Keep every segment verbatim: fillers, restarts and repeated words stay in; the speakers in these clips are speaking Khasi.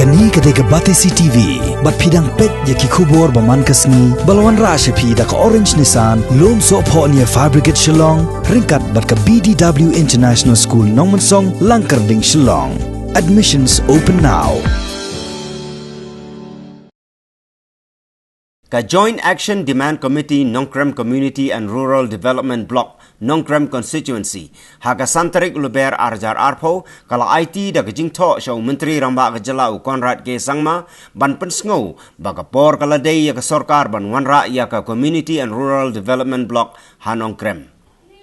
Kane ka dei ka Batesi T V, bad phi dang peit ïa ki khubor ba man ka sngi, ba la wanrah sha phi da ka Orange Nissan, Lumsohphoh near Fire Brigade Shillong, ryngkat bad ka B D W International School Nongmensong, Langkyrding, Shillong. Admissions open now. Ka Joint Action Demand Committee Nongkrem Community and Rural Development Block, Nongkrem Constituency, ha ka san tarik u Lber ar hajar arphew, ka la aiti da ka jingthoh sha u Myntri Rangbah ka jylla u Conrad K Sangma, ban pynsngew ba ka por ka la dei ïa ka sorkar ban wanrah ïa ka Community and Rural Development Block ha Nongkrem.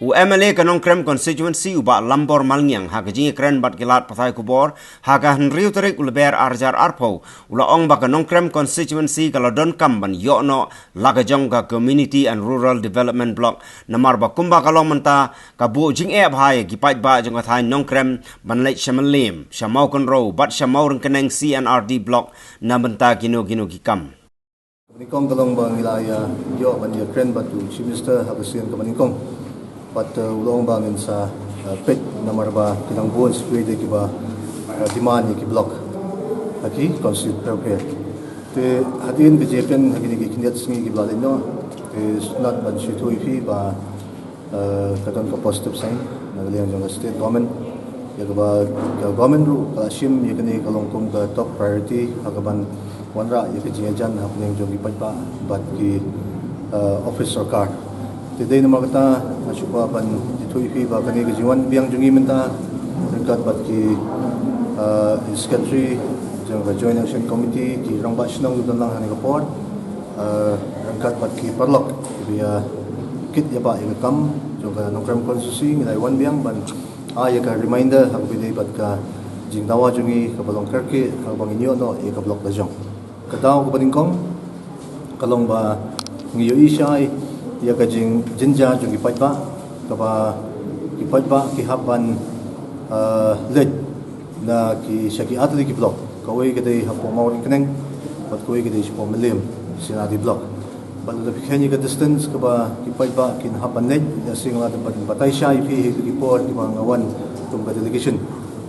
U M L A ka Nongkrem Constituency u Bah Lambor Malngiang, ha ka jingïakren bad ki lad pathai khubor ha ka hynriew tarik u Lber ar hajar arphew, u la ong ba ka Nongkrem Constituency ka la donkam ban ïoh noh la ka jong ka Community and Rural Development Block, namar ba kumba ka long mynta ka buh jingeh bha ïa ki paidbah jong ka thaiñ Nongkrem ban leit sha Mylliem, sha Mawkynrew bad sha Mawryngkneng C and R D Block na bynta kino kino ki kam. Kaba nyngkong ka long ba ngi la ïa ïoh ban ïakren bad u Chief Minister ha ka sien kaba nyngkong. Bad, eh, u la ong ba ngin sa, eh, peit namar ba ki dang bun shuh de kiba, eh, demand ïa ki block ha ki constituency pher pher. Te hadien ka jingïakren ha kine ki khyndiat sngi kiba la leit noh, te sngewbha ban shu ïathuh ïa phi ba eh, ka don ka positive sign na ka liang jong ka state government. Ïa kaba ka government ruh ka la shim ïa kane ka long kum ka top priority ha kaban wanrah ïa ka jingïajan hapdeng jong ki paidbah bad ki, eh, office sorkar. Te dei namar kata nga shu kwah ban ïathuh ïa phi ba kane ka jingwan biang jong ngi mynta ryngkat bad ki, eh, secretary jong ka Joint Action Committee, ki rangbah shnong kiba don lang ha kane ka por, eh, ryngkat bad ki paralok kiba ïa kit ïa ba ïa ka kam jong ka Nongkrem constituency, ngi la wan biang ban ai ïa ka reminder ha kaba ïadei bad ka jingdawa jong ngi kaba long kyrkieh, kaba ngin ïoh noh ïa ka block la jong. Ka daw kaba nyngkong ka long ba ngi ïohi shai ïa ka jingjynjar jong ki paidbah, kaba ki paidbah ki hap ban, eh, leit na ki sha ki artylli ki block. Kawei ka dei hapoh Mawryngkneng bad kawei ka dei shapoh Mylliem, C and R D Block. Bad lada phi kheiñ ïa ka distance kaba ki paidbah kin hap ban leit, ïa sing la dang ban batai shai ïa phi ha ki por kiba nga wan kum ka delegation.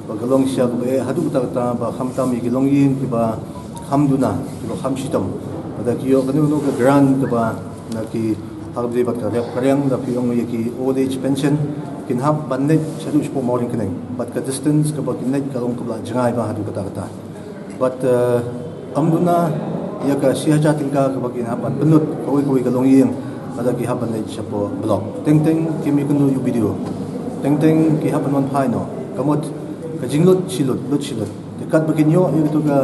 Ba ka long sha kaba eh haduh katta katta, ba khamtam ïa ki longïing kiba kham duna, kiba kham shitom. Lada ki ïoh kano kano ka grant kaba na ki hap dei bad ka rep ka riang, lada phi ong ïa ki old age pension, kin hap ban leit shaduh shapoh Mawryngkneng. Bad ka distance kaba kin leit ka long kaba la jngai bha haduh katta katta. Bad, eh, ym duna ïa ka shi hajar tyngka kaba kin hap ban pynlut kawei kawei ka longïing lada ki hap ban leit shapoh block. Teng teng kim ïakynduh ïa u B D O. Teng teng ki hap ban wan phai noh. Ka mut ka jinglut shi lut, lut shi lut. Te katba kin ïoh ïa katu ka,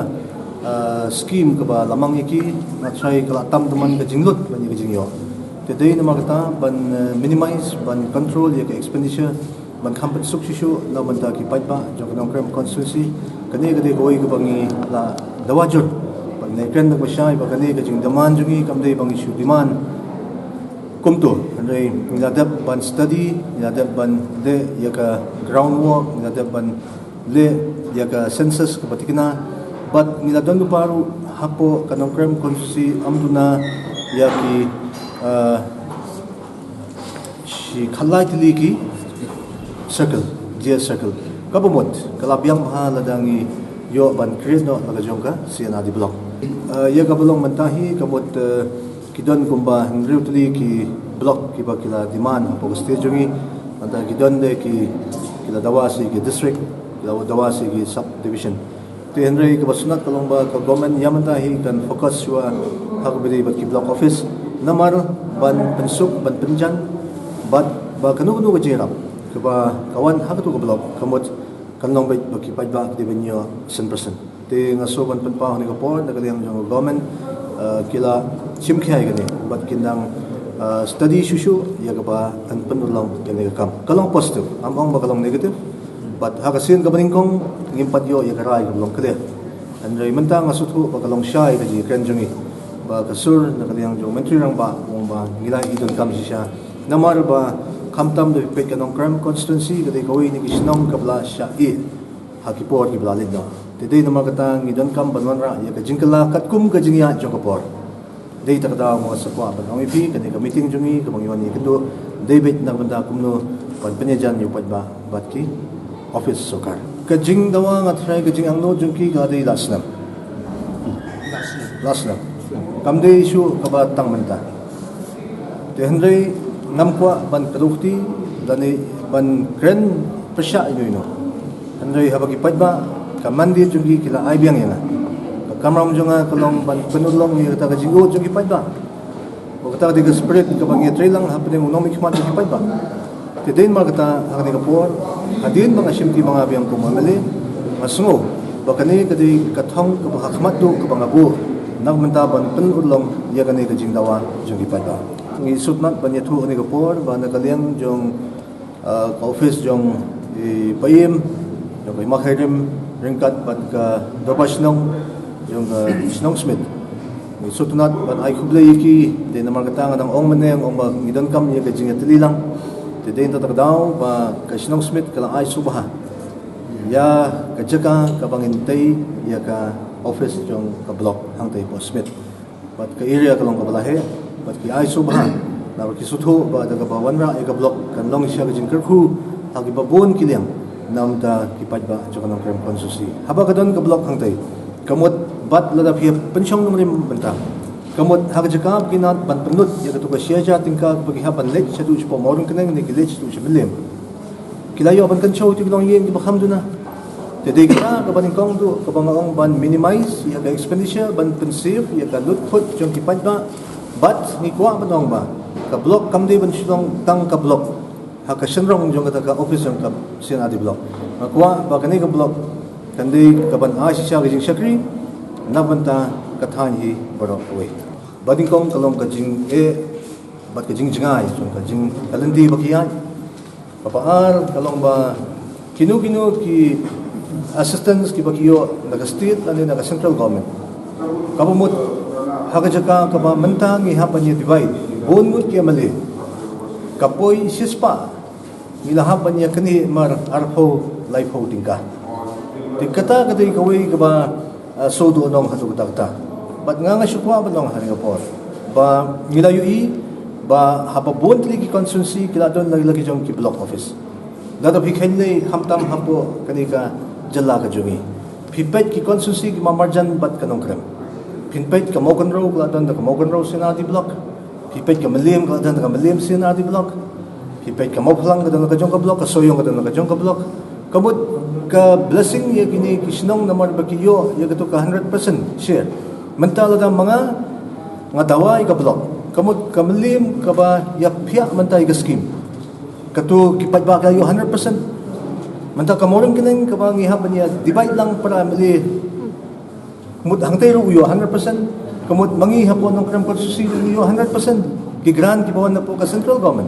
ah, scheme kaba la mang ïa ki, nga tharai ka la tam tymmen ka jinglut ban ïa ka jingïoh. Te dei namar kata ban, eh, minimize, ban control ïa ka expenditure, ban kham pynsuk shuh shuh na bynta ki paidbah jong ka Nongkrem constituency. Kane ka dei kawei kaba ngi la dawa jur. Ban ngi kren da kaba shai ba kane ka jingdemand jong ngi kam dei ba ngi shu demand kumto. Hynrei ngi la dep ban study, ngi la dep ban leh ïa ka groundwork, ngi la dep ban leh ïa ka census kaba thikna, bad ngi la don lypa ruh hapoh ka Nongkrem constituency ym duna ïa ki, ah, shi khatlai tylli ki circle, G S circle. Kaba mut ka la biang bha lada ngi ïoh ban create noh la ka jong ka C and R D block. Ah, ïa kaba long mynta hi ka mut, eh, ki don kumba hynriew tylli ki block kiba ki la demand hapoh ka state jong ngi. Mynta ki don de ki, ki la dawa sha ki district, ki la dawa sha ki subdivision. Te hynrei kaba sngewtynnat ka long ba ka government ïa mynta hi kan focus shuwa ha kaba ïadei bad ki block office, namar ban pynsuk, ban pynjan bad ba kano kano ka jingïarap kaba ka wan ha katu ka block ka mut kan long beit ba ki paidbah ki dei ban ïoh san percent. Te nga sngew ban pynpaw ha kane ka por na ka liang jong ka government, eh, ki la shim khia ïa kane bad kin nang, eh, study shuh shuh ïa kaba kan pynurlong ïa kane ka kam. Ka long positive, ym ong ba ka long negative. Bad ha ka sien kaba nyngkong ngim pat ïoh ïa ka rai kaba long clear. Hynrei mynta nga sngewthuh ba ka long shai ka jingkren jong ngi, ba ka sur na ka liang jong u Myntri Rangbah u ong ba ngi la ïoh donkam shisha. Namar ba khamtam da phi peit ka Nongkrem constituency ka dei kawei na ki shnong kaba la shah ïeh ha ki por kiba la leit noh. Te dei namar kata ngi donkam ban wanrah ïa ka jingkylla katkum ka jingïaid jong ka por. Dei kata ka daw nga sa kwah ban ong ïa phi, kane ka meeting jong ngi kaba ngi wan ïakynduh dei beit na ka bynta kumno ban pynïajan ïa u paidbah bad ki office sorkar. Ka jingdawa nga tharai ka jingangnud jong ki ka dei la snem. Last na. Kam dei issue kaba tang mynta. Te hynrei ngam kwah ban kyrkhu lane ban kren pyrshah ino ino. Hynrei haba ki paidbah, ka mandate jong ki ki la ai biang ïa nga. Ka kamram jong nga ka long ban pynurlong ïa kata ka jingud jong ki paidbah. Ba kata ka dei ka spirit kaba ngi trei lang hapdeng u nongmihkhmat jong ki paidbah. Te dei namar kata ha kane ka por, hadien ba nga shim ti ba nga biang kum u M L A, nga sngew ba kane ka dei ka thong kaba ha khmat duh kaba nga buh na ka bynta ban pynurlong ïa kane ka jingdawa jong ki paidbah. Ngi sngewtynnat ban ïathuh ha kane ka por ba na ka liang jong, ah, ka office jong i Paiem, jong ka Hima Khyrim, ryngkat bad ka Dorbar Shnong jong ka Shnong Smit. Ngi sngewtynnat ban ai khublei ïa ki, te namar kata nga dang ong mynne, nga ong ba ngi donkam ïa ka jingïatylli lang. Te dei na kata ka daw ba ka Shnong Smit ka la ai sngewbha ïa ka jaka kaba ngin tei ïa ka office jong ka block hangtei hapoh Smit. Bad ka area ka long kaba la heh, bad ki ai sngewbha. Namar ki sngewthuh ba da kaba wanrah ïa ka block kan long shisha ka jingkyrkhu ha kiba bun ki liang, na ka bynta ki paidbah jong ka Nongkrem constituency. Haba ka don ka block hangtei, ka mut bad lada phi ïa pynshong nongrim bynta, ka mut ha ka jaka ba ki nat ban pynlut ïa katu ka shi hajar tyngka kaba ki hap ban leit shaduh shapoh Mawryngkneng ne ki leit shaduh sha Mylliem, ki la ïoh ban kynshew ïa ki longïing kiba kham duna. Te dei kata kaba nyngkong tu kaba nga ong ban minimize ïa ka expenditure, ban pynsave ïa ka lut khot jong ki paidbah. Bad ngi kwah ban ong ba ka block kam dei ban shu long tang ka block ha ka shynrong jong kata ka office jong ka C and RD block. Nga kwah ba kane ka block kan dei kaban ai shisha ka jingshakri na ka bynta ka thaiñ hi baroh kawei. Bad nyngkong ka long ka jingeh bad ka jingjngai jong ka jing, ka lynti ba ki ïaid. Kaba ar ka long ba kino kino ki assistance kiba ki ïoh na ka state lane na ka central government, kaba mut ha ka jaka kaba mynta ngi hap ban ïa divide, bun ngut ki M L A, ka poi shispah ngi la hap ban ïa kane mar arphew laiphew tyngka. Te kata ka dei kawei kaba, ah, shu duh nong haduh katta katta. Bad nga nga shu kwah ban ong ha kane ka por ba ngi la ïohi ba haba bun tylli ki constituency ki la don la ki jong ki block office. Lada phi kheiñ lei khamtam hapoh kane ka jylla ka jong ngi, phi peit ki constituency ki marjan bad ka Nongkrem. Phin peit ka Mawkynrew ka la don da ka Mawkynrew C and RD block. Phi peit ka Mylliem ka la don da ka Mylliem C and RD block. Phi peit ka Mawphlang ka don da ka jong ka block, ka Sohiong ka don da ka jong ka block. Ka mut ka blessing ïa kine ki shnong namar ba ki ïoh ïa katu ka hundred percent share. Mynta lada ma nga nga dawa ïa ka block, ka mut ka Mylliem kaba ïa phiah mynta ïa ka scheme, katu ki paidbah ka ïoh hundred percent. Mynta ka Mawryngkneng kaba ngi hap ban ïa divide lang para M L A, mut hangtei ruh u ïoh hundred percent. Ka mut ma ngi hapoh Nongkrem constituency ruh u ïoh hundred percent ki grant kiba wan napoh ka central government.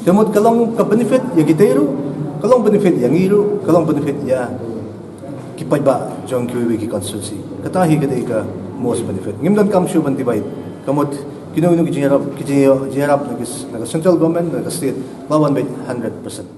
Te mut ka long ka benefit ïa kitei ruh, ka long benefit ïa ngi ruh, ka long benefit ïa ki paidbah jong kiwei kiwei ki constituency. Kata hi ka dei ka most benefit. Ngim donkam shuh ban divide. Ka mut kino kino ki jingïarap, ki jingïarap na ki, na ka central government, na ka state, ba wan beit hundred percent.